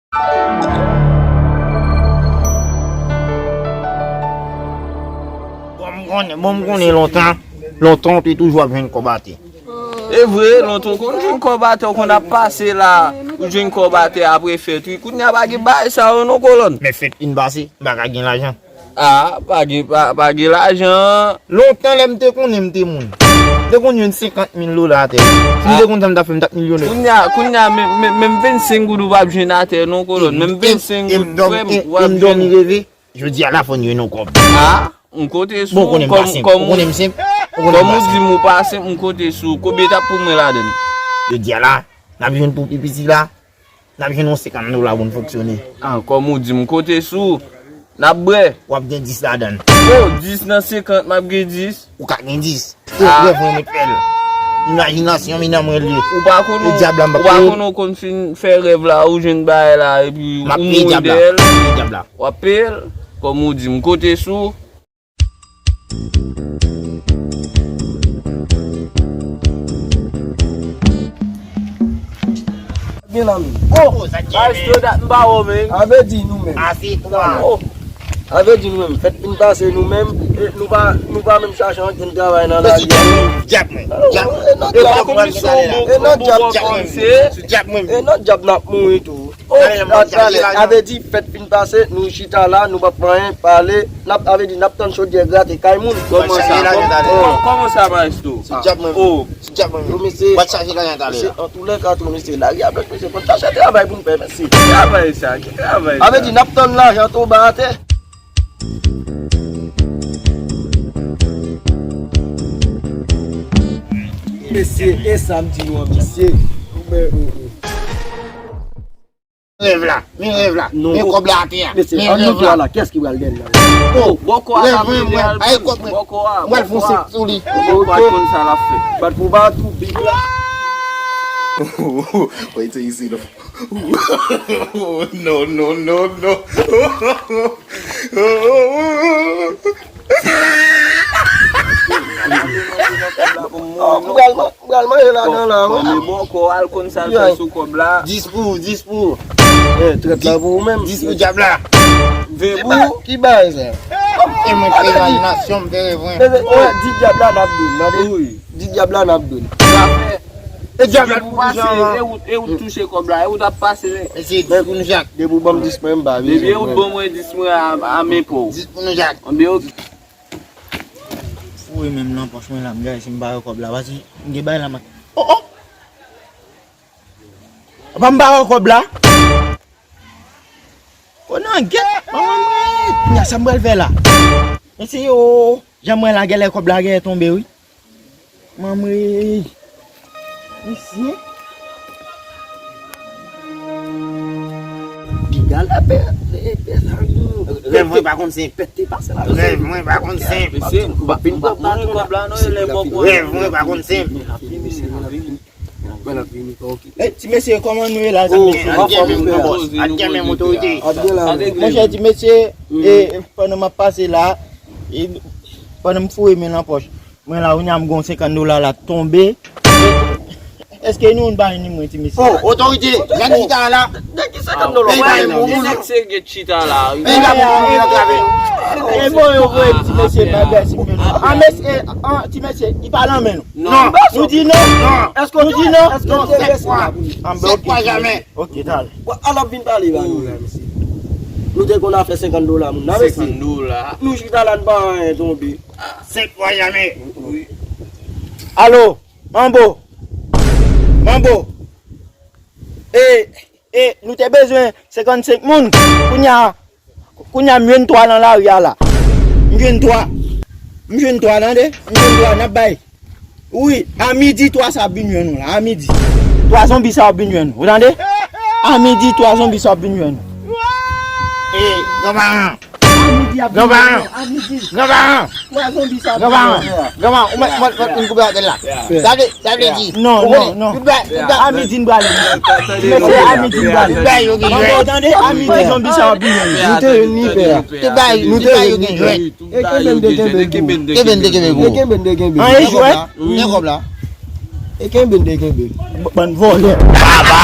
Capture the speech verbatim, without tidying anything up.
Bon, m konnen, bon, m konnen lontan, lontan w te toujou ap jwenn kòb atè. E vre, lontan w konn jwenn kòb atè, w konn ap pase la, ou jwenn kòb atè apre fèt, wi. Kounye a pa gen bagay sa yo non, kolòn. Men fèt fin pase, m pa ka gen lajan. A, pa gen, pa, pa gen lajan. Lontan lè m te konnen m te moun. M te konn jwenn senkant mil dola atè. Si m te konn sa m t ap fè, m t ap milyonè. Kounye a, kounye a, menm, menm, menm vennsenk goud ou p ap jwenn atè non, kolòn. Menm vennsenk goud, frè m, w ap jwenn. Jodi a la fò n jwenn yon kòb. A, m konte sou ou, kòm, kòm ou di m ou pa senp, m konte sou ou. Konbyen t ap pou mwen ladann? Jodi a la, n ap jwenn pou pi piti la. N ap jwenn yon senkant dola pou n fonksyone. A, kòm ou di m, m konte sou ou. N ap bwè. W ap gen dis ladann. O, dis nan senkant, m ap gen dis. Ou ka gen dis. Se rèv mwen met fè l. Imajinasyon, men nan mwen l ye. Ou pa konn, ou pa konn ou konn fin fè rèv la, ou jwenn bagay la, epi ou mouri dèyè l. W ap peye l. Kòm ou di m, m konte sou ou. Gen la menm. Oh, maestro, dat m pa wè w, men. A vle di nou menm. Ase twa. Oh. A vle di nou menm. Fèt fin pase nou menm. E nou pa, nou pa menm chache ankenn travay nan lari a. Djab mwen. Djab mwen. E nan djab. E nan djab. E nan djab n ap mouri tou. Oh, talè, talè. A vle di, fèt fin pase, nou chita la, nou p ap fè anyen, pale, n ap, a vle di, n ap tann chodyè grate kay moun. Kòman sa? Kòman, kòman sa, maestro? Se djab mwen. Oh. Se djab mwen. Yo, mesye, w ap chache lajan talè. Mesye, antoulèka tou, mesye, lari a blanch, mesye, fò n chache travay pou n fè, mesye. Travay sa, ki travay sa? A vle di, n ap tann lajan tonbe atè. Mesye, e sa m di nou an, mesye. Men, oh, oh. Rèv la, men rèv la, men kòb la atè a. Mesye, men an nou rèv la. Kiyès ki pral dèyè l la? Oh, bòkò a ka mete al. Ay, kòb mwen. Bòkò a, bòkò a. Mwen fon sèk sou li. Bòkò a konn sa l ap fè. Bat pou bat ou, big la. Wait till you see the No, no, no, no. M pral man-, m pral manje ladan la, wi. Kòm e bòkò, al konn sa l fè sou kòb la. Dis pou, dis pou. Eh, trèt la pou ou menm. Dis pou djab la. Ven pou. Ki bagay sa? E mwen fè imajinasyon, m fè rèv mwen. Di djab la n ap dou, tande? Wi. Di djab la n ap dou. E djab la pou pase, e ou, e ou touche kòb la, e ou t ap pase, men. Mesye, dis pou nou chak. Depi w ban m dis mwen, m pa bezwen. Depi e ou t ban mwen dis mwen a, a men pa w. Dis pou nou chak. Anben, ok. Foure men m nan pòch mwen la, m gade si m pa wè kòb la, paske m gen bagay la, man. Oh, oh! Apa m pa wè kòb la? Konan gèt, manman mwen, kounya sa m pral fè la? Mesye yo, jan mwen la, gèlè kòb la genlè tonbe, wi. Manmwey. Mesye. Piga la pè, pè, pè sa. Rèv mwen pa konn se. Pèt te pase la. Rèv mwen pa konn se. Mesye, m pa fin pran patwon kòb la non, e lè bòkò. Rèv mwen pa konn se. Men l ap vini, men l ap vini, ok. Ey, ti mesye, kòman nou ye la, zanmi? Al gen men m nan pòch, al gen men m otorite. Monchè, ti mesye, e, pandan m ap pase la, e, pandan m foure men nan pòch, mwen la, kounye a m gon senkant dola la tonbe. Èske nou youn pa ni mwen, ti mesye? Oh, otorite, nèg ki ta la. Nèg ki senkant dola. Nèg se gen chita la. Peyi pa pou moun antrave nou. E bon, yo voye ti mesye bagay si men. An mesye, an ti mesye, li pa nan men nou. Non. Nou di non. Non. Èske nou di non? Èske nou di non? Sèt fwa. An ben, sèt fwa jamè. Ok, talè. Bon, al ap vin pale ba nou la, mesye. Nou te konn afè senkant dola moun nan, mesye. Senkant dola. Nou chita la, n pa anyen tonbe. Sèt fwa jamè. Wi. Alo, Manbo. Manbo. E, e, nou te bezwen senkannsenk moun. Kounya, kounya m jwenn twa nan lari a la. M jwenn twa. M jwenn twa, tande? M jwenn twa, n ap bay. Wi, a midi, twa sa ap vin jwenn ou la, a midi. Twa zonbi sa ap vin jwenn ou, tande? A midi, twa zonbi sa ap vin jwenn ou. E, granparan. A midi ap vin jwenn ou, a midi. Granparan. Twa zonbi sa ap vin jwenn ou. Granparan, ou mèt, mèt, mèt vin koupe atè la. Sa vle, sa vle di. Non, non, non. A midi n prale. Mesye, a midi n prale. Manbo, tande? A midi zonbi sa ap vin jwenn ou. Nou te vin ni pè a. Nou te vin ni pè a. E kenbe n te kenbe. Kenbe n te kenbe gwo. Kenbe n te kenbe. An e jwèt? Wi. Gen kòb la. E kenbe n te kenbe. Bann vòlè. Baba.